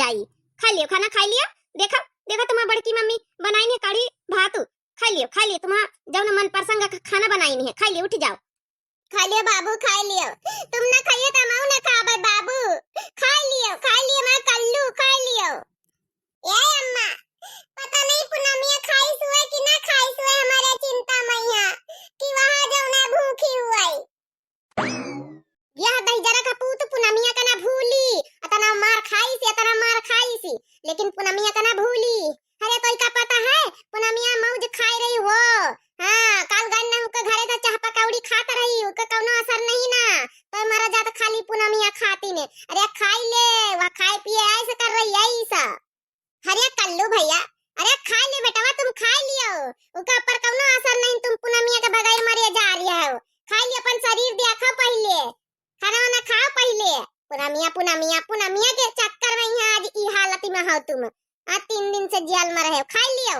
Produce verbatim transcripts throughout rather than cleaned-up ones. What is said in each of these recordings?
आई। खाइ लियो, खाना खाइ लियो। देखो, देखो, तुम्हार बड़की मम्मी बनाइन है कढ़ी भात। खाइ लियो, खाइ लियो, तुम्हार जौन मनपसंद का खाना बनाइन है, खाइ लियो, उठि जाओ। खाइ लियो बाबू, खाइ लियो। तुम ना खाइयो त हमहू ना खाबे बाबू। खाइ लियो, खाइ लियो, मैं कल्लू, खाइ लियो। ए अम्मा, पता नहीं पुनमिया खाइस हुए कि ना खाइस हुए, हमारे चिंता मइहाँ कि वहाँ जौन है भूखी हुए। यह दहिजरा का पूत पुनमिया का ना भूली, अतना मार खाइस, अतना मार खाइस, लेकिन पुनमिया का ना भूली। अरे तोई का पता है, पुनमिया मौज खाइ रही हो। हाँ, काल गन ना उके घरे त चाह पकौड़ी खात रही, उके कौनो असर नहीं ना। तो मरा जात खाली पुनमिया खातिन। अरे खाइ ले, वह खाए पिए ऐसे कर रही है ऐसा। अरे कल्लू भइया, अरे खाइ ले बेटवा, तुम खाइ लियो। उके ऊपर कौनो असर नहीं, तुम पुनमिया के बगैर मरे जा रही हो। खाइ ले, अपन शरीर देखो पहिले, खाना वाना खाओ पहिले। पुनमिया, पुनमिया, पुनमिया के चक्कर मइहाँ आज ई हालत में हो तुम। आज तीन दिन से जेल में रहे हो, खाइ लियो।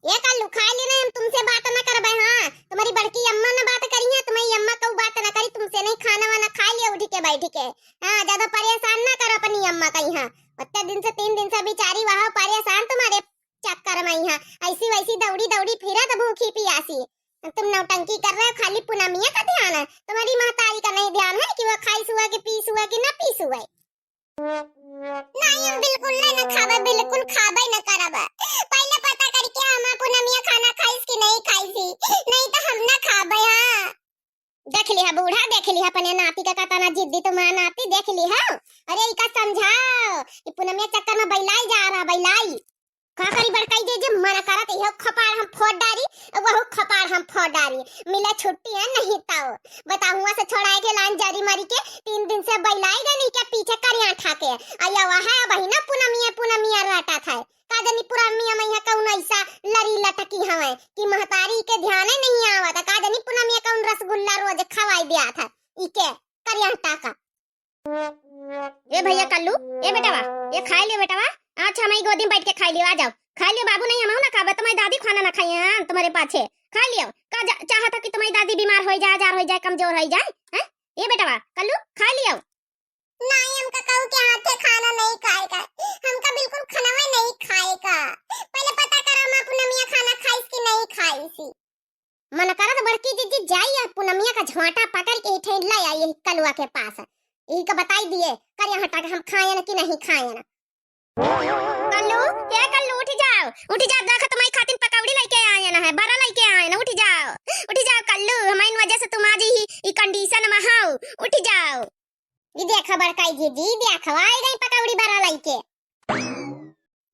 ए कल्लू, खाइ ले ना, हम तुमसे बात ना करबे, हाँ। तुम्हारी बड़की अम्मा ना बात करी है, तुम्हारी अम्मा कउ बात ना करी तुमसे, नहीं खाना वाना खाइ लियो उठि के बैठि के। हाँ, ज्यादा परेशान ना करो अपनी अम्मा का यहाँ। उतने दिन से, तीन दिन से बिचारी वहाँ परेशान तुम्हारे चक्कर मइहाँ, ऐसी वैसी दौड़ी दौड़ी फिरत भूखी पियासी। तुम नौटंकी कर रहे हो, खाली पुनमिया का ध्यान है, तुम्हारी महतारी का नहीं ध्यान है कि वो खाइस हुए कि पीस हुए कि ना पीस हुए। नहीं, हम बिल्कुल नहीं ना खाबे, बिल्कुल खाबे न करब। पहिले पता करिके हमार पुनमिया खाना खाइस कि नहीं खाइसी, नहीं तो हम ना खाबे। हाँ, देख लिहा बूढ़ा, देख लिहा अपने नाती का कतना जिद्दी तुम्हार नाती, देख लिहा। अरे इका समझाओ कि पुनमिया चक्कर में बैलाई जा रहा, बैलाई। का करी बड़काई जे, जे मन करत इहो खपार हम फोड़ डारी, वहु खपार हम फोड़ डारी। मिले छुट्टी है नहीं तो। बताओ, हुआ से छोड़ाए के लाइन जरी मरी के तीन दिन से बैलाई गए नहीं के पीछे करिया ठा के। आया वह है वही ना पुनमिया, पुनमिया रटा था। का जानी पुनमिया मइहाँ कौन ऐसा लरी लटकी हवे कि महतारी के ध्यान नहीं आवत। का जानी पुनमिया कौन रसगुल्ला रोज खवाई दिया था। इके करिया टाका। ए भइया कल्लू, ए बेटवा, ए खाइ लियो बेटवा। अच्छा, हमारी गोदी में बैठ के खाइ लियो, आ जाओ। खाइ लियो बाबू, नहीं हमहू ना खाबे, तुम्हारी दादी खाना ना खाई है तुम्हारे पाछे। खाइ लियो। का जा, चाहत हो कि तुम्हारी दादी बीमार होइ जाए, जार होइ जाए, कमजोर होइ जाए, हैं? ए बेटवा कल्लू, खाइ लियो। नहीं, हमका कहू के हाथे खाना नहीं खाए का, हमका बिल्कुल खाना नहीं खाए का। पहिले पता करा माँ पुनमिया खाना खाइस कि नहीं खाइसी। मन करत बड़की जिज्जी जाई आ पुनमिया का झोंटा पकड़ के इठे ले आई यही कलुआ के पास। यही का बताई दिए, करिया हटा के हम खायन कि नहीं खायन। कल्लू, ए कल्लू, उठि जाओ, उठि जाओ, देखो तुम्हारी खातिर पकौड़ी लइके आयन है, बरा लइके आयन, उठि जाओ, उठि जाओ कल्लू, हमारी वजह से तुम आज ही ई condition में हो, उठि जाओ। ई देखो बड़काई जिज्जी, ई देखो, आई गई पकौड़ी बरा लइके।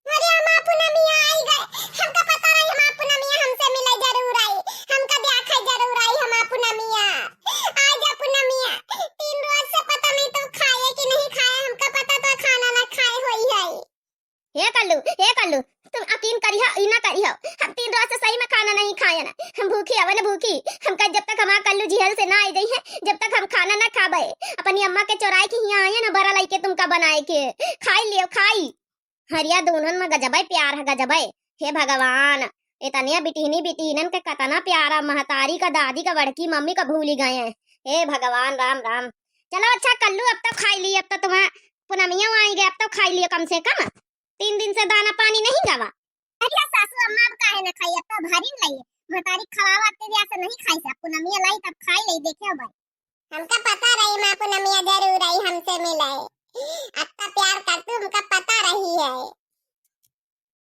अरे हमार पुनमिया आई गए, हमका पता रही हमार पुनमिया हमसे मिले जरूर आई, हमका देखे जरूर आई हमार पुनमिया। आ जा पुनमिया, तीन रोज से पता नहीं तू खाए कि नहीं खाए, हमका पता तो खाना ना खाए होई है। हे कल्लू, हे कल्लू, तुम यकीन करिहो, ई ना करिहो, हम तीन रोज से सही में खाना नहीं खाए ना, हम भूखी हवे ना भूखी, हमका जब तक हमार कल्लू जेल से ना आई जाई है, जब तक हम खाना ना खाबे, अपनी अम्मा के चोराई के हियाँ आए ना बरा लइके तुमका बनाए के, खाई लियो, खाई। हरिया दोनों में गजबे प्यार है, गजबे। हे भगवान, इतने बिटिहनी बिटिहनन के कतना प्यारा, महतारी का, दादी का, बड़की मम्मी का भूली गए हैं। हे भगवान, राम राम। चलो अच्छा कल्लू, अब तो खाई ली, अब तो तुम्हें पुनमिया आई गए, अब तो खाई लियो कम से कम। तीन दिन से दाना पानी नहीं गवा। अरे सासू अम्मा, अब काहे ना खाई, अब तो भरी नहीं है। महतारी खवावा ते दिया से नहीं खाई से, अब पुनमिया लाई तब खाई ले, देखे हो भाई। हमका पता रही माँ पुनमिया जरूर आई हमसे मिले। अतना प्यार करतू, हमका पता रही है।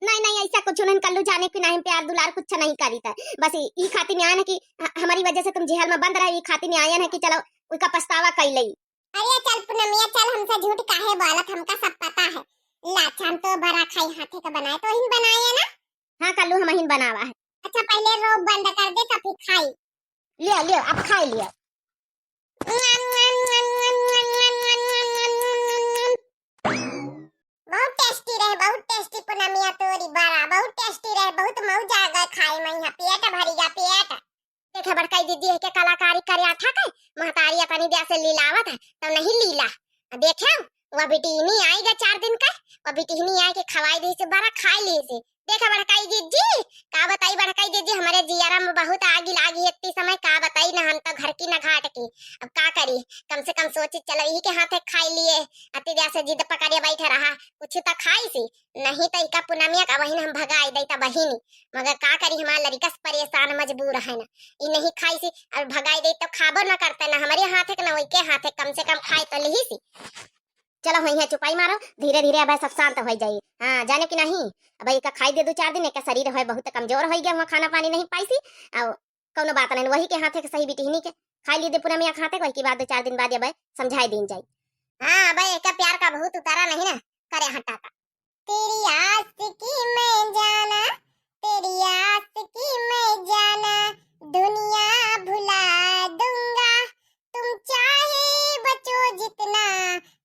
नहीं, नहीं, ऐसा कुछ नहीं कल्लू, जाने कि नहीं प्यार दुलार कुछ नहीं करी था। बस ई, ई खातिर आयन है कि ह-, हमारी वजह से तुम जेल में बंद रहे, ई खातिर आयन है कि चलो उनका पछतावा कर ले। अरे चल पुनमिया चल, हमसे झूठ काहे बोलत, हमका सब पता है। ला अच्छा हम तो बरा खाई हाथे का बनाए, तो ही बनाए है ना? हाँ कल्लू, हम ही बनावा है। अच्छा पहिले रोब बंद कर दे, तब फिर खाई। लियो, लियो, अब खाई लियो। बहुत tasty रहे, बहुत tasty पुनमिया तोरी बरा, बहुत tasty रहे, बहुत मौज आ गए खाए में, यहाँ पेट भरी गया पेट। देखे बड़काई दीदी है के कलाकारी करे आठा के, महतारी अपनी दिया से लीलावत है, तब नहीं लीला। आ देखे, वह बिटिनी आई गए चार दिन का, बिटिहनी आए के खवाई दी से, बड़ा खाई ली से। देखा बड़काई जिज्जी, का बताई बड़काई जिज्जी, हमरे जियरा में बहुत आगी लागी है इतनी समय, का बताई ना हम तो घर की ना घाट की। अब का करी, कम से कम सोची चलो यही के हाथे खाई लिए। अति देर से जिद पकड़े बैठे रहा, कुछ तो खाई सी, नहीं तो इका पुनमिया का वही हम भगाई दई त बहिनी। मगर का करी, हमार लड़िका से परेशान मजबूर है ना, ई नहीं खाई सी, अब भगाई दई तो खाबो ना करते ना, हमारे हाथे के ना वही के हाथे, कम से कम खाए तो लिही सी। चलो, होई है चुपाई मारो, धीरे धीरे अब सब शांत होई जाई। हाँ, जाने कि नहीं, अब एका खाई दे दो चार दिन, एका शरीर है बहुत कमजोर होई गया, वहाँ खाना पानी नहीं पाई सी। आओ, कौनो बात नहीं, वही के हाथे के सही बिटिहनी के खाई ली दे पुनमिया के हाथे, वही के बाद दो चार दिन बाद अब समझाई दीन जाई। हाँ, अब एका प्यार का भूत उतारा नहीं ना, करे हटा का। तेरी आशिकी मैं जाना, तेरी आशिकी मैं जाना, दुनिया भुला दूंगा। तुम चाहे बचो जितना,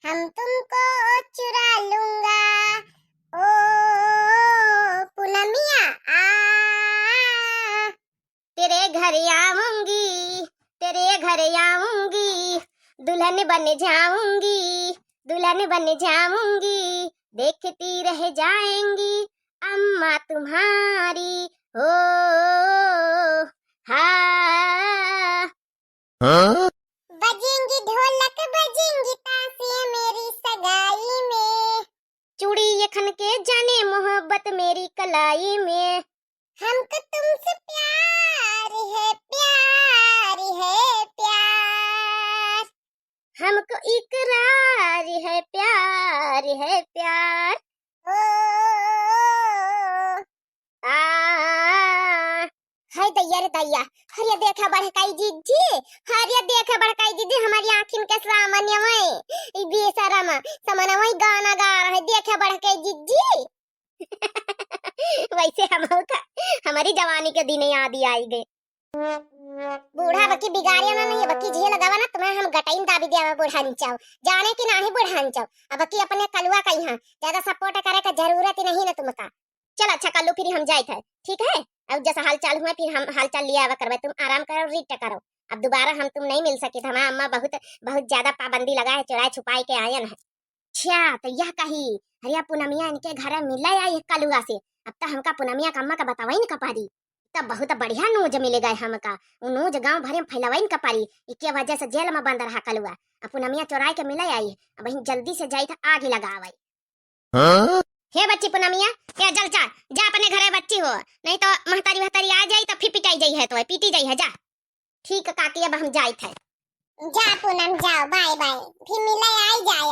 हम तुमको चुरा लूंगा। ओ पुनमिया आ। तेरे घर आऊंगी, तेरे घर आऊंगी, दुल्हन बन जाऊंगी, दुल्हन बन जाऊंगी, देखती रह जाएंगी अम्मा तुम्हारी हो। हाँ। हाँ? बजेंगी ढोलक, बजेंगी ताशे मेरी सगाई में। चूड़ी ये खनके जाने मोहब्बत मेरी कलाई में। हमको तुमसे प्यार है, प्यार है, प्यार। हमको इकरार है, प्यार है, प्यार। ओ, आ, हाय दैया रे दैया, हरिया देखा बड़काई जिज्जी, हरिया देखा बड़काई जिज्जी, हमारी आँखिन के सामने वही, ई बेशरम, समन वही गाना गा रहे, देखा बड़काई जिज्जी। वैसे हम का, हमारी जवानी के दिन याद ही आई गए। बूढ़ा बकी बिगाड़िया ना नहीं, बकी झेल गवा ना, तुम्हें हम गटइन दाबी दिया बूढ़ा निचाओ, जाने कि नाही बूढ़ा निचाओ। अब की अपने कलुआ का यहाँ ज्यादा support करे का जरूरत ही नहीं ना तुमका। चल अच्छा कल्लू, फिर हम जाइत है, ठीक है? अब जैसा हाल चाल हुआ फिर हम हाल चाल लिया आवा करबे, तुम आराम करो, rest करो। अब दोबारा हम तुम नहीं मिल सकित, हमार अम्मा बहुत, बहुत ज्यादा पाबंदी लगा है, चोराई छुपाई के आयन है। अच्छा, तो यह कही, हरिया पुनमिया इनके घर मिले आई कलुआ से, अब तो हमका पुनमिया का अम्मा का बतावई न का पारी, तब बहुत बढ़िया नूज मिले गए हमका, उ नूज गाँव भरे में फैलावई न का पारी, इके वजह से जेल में बंद रहा कलुआ, अब पुनमिया चोराई के मिले आई, अब वहीं जल्दी से जाइत आग लगावई। हाँ? हे बच्ची पुनमिया, हे जल जा, जा अपने घरे बच्ची हो, नहीं तो महतारी वहतारी आ जाई तो फिर पिटाई जाई है, तो पीटी जाई है, जा। ठीक काकी, अब हम जाइत है। जा पूनम जाओ, bye bye, फिर मिले आई जाओ।